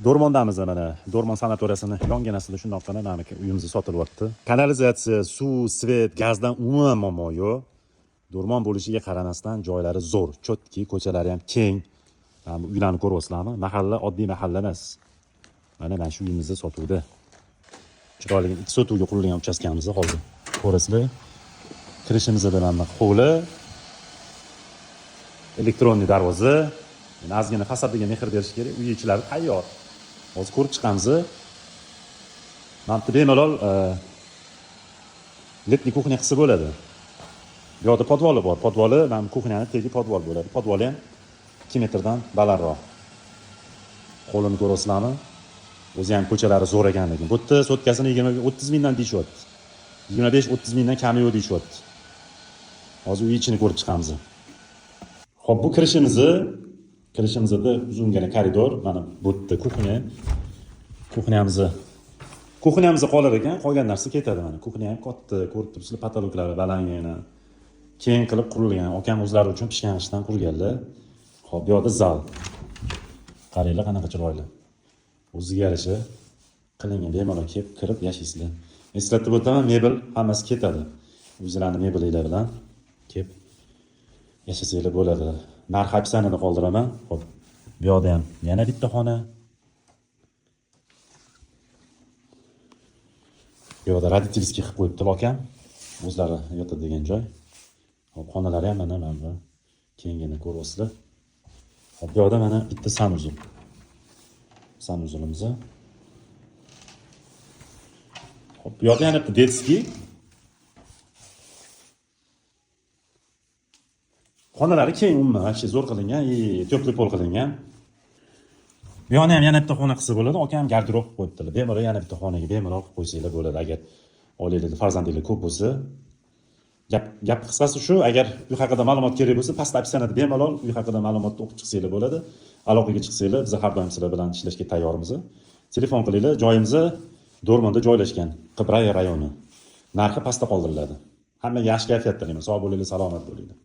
Do'rmondamiz mana. Do'rmon sanatoriyasini yonginasida shundoqqina mana uyimiz sotilyapti. Kanalizatsiya, suv, svet, gazdan umuman muammo yo'q. Do'rmon bo'lishiga qaramasdan joylari zo'r, чёткий, ko'chalari ham keng. Mana bu uylarni ko'ryapsizlarmi? Mahalla oddiy mahalla emas. Mana shu uyimizni sotuvda. Chiroyli 2 sotuvga qurilgan uchastkamiz hozir. Ko'rasizlar. Kirishimizda mana hovli, электронный darvoza. Endi ozgina fasadiga mehr berish kerak. Uy ichlari tayyor. Hozir ko'rib chiqamiz. Mana bu bemalol летний кухня qilsa bo'ladi. Bu yoqda podvoli bor. Podvoli mana bu кухня ni tegi podvol bo'ladi. Podvoli ham 2 metrdan balandroq. Qo'lini ko'rasizlarmi? O'zi ham ko'chalari zo'r ekan lekin. Bu yerda sotkasini 20-30 mingdan deyishyapti. 25-30 mingdan kami yo'q deyishyapti. Hozir uy ichini ko'rib chiqamiz. Xo'p, bu kirishimizda uzungina koridor, mana bu yerda кухня. Кухня miz qolar ekan, qolgan narsa ketadi mana. Кухня ham katta, ko'rib turibsizlar, потолок lari balandgina. Keng qilib qurilgan. Akam o'zlari uchun pishgan g'ishtdan qurganlar. Xo'p, bu yoqda zal. Qaranglar, qanaqa chiroyli. O'ziga yarasha qilingan, bemalol kelib kirib yashaysizlar. Eslatib o'taman, mebel hammasi ketadi. O'zlarini mebelinglar bilan kelib yashasanglar bo'ladi. Narx описание da qoldiraman. Xo'p, bu yoqda ham yana bitta xona. Bu yoqda родительский qilib qo'yibdi akam. O'zlari yotadigan joy. Xo'p, xonalari ham mana bu kengini ko'ryapsizlar. Xo'p, bu yoqda mana bitta санузел. Санузел imiz. Xo'p, bu yoqda yana bitta детский. Xonalari keng umuman, вообще zo'r qilingan, и теплый pol qilingan. Bu yoqni ham yana bitta xona qilsa bo'ladi. Akam garderob qilib qo'yibdilar. Bemalol yana bitta xonaga bemalol qilib qo'ysanglar bo'ladi agar oilangizda farzandinglar ko'p bo'lsa. Gap qisqasi shu, agar uy haqida ma'lumot kerak bo'lsa, pastda описание da bemalol uy haqida ma'lumotni o'qib chiqsanglar bo'ladi. Aloqaga chiqsanglar, biz har doim sizlar bilan ishlashga tayyormiz. Telefon qilinglar, joyimiz Do'rmonda joylashgan, Qibray rayoni. Narxi pastda qoldiriladi. Hammaga yaxshi kayfiyat tilayman. Sog' bo'linglar, salomat bo'linglar.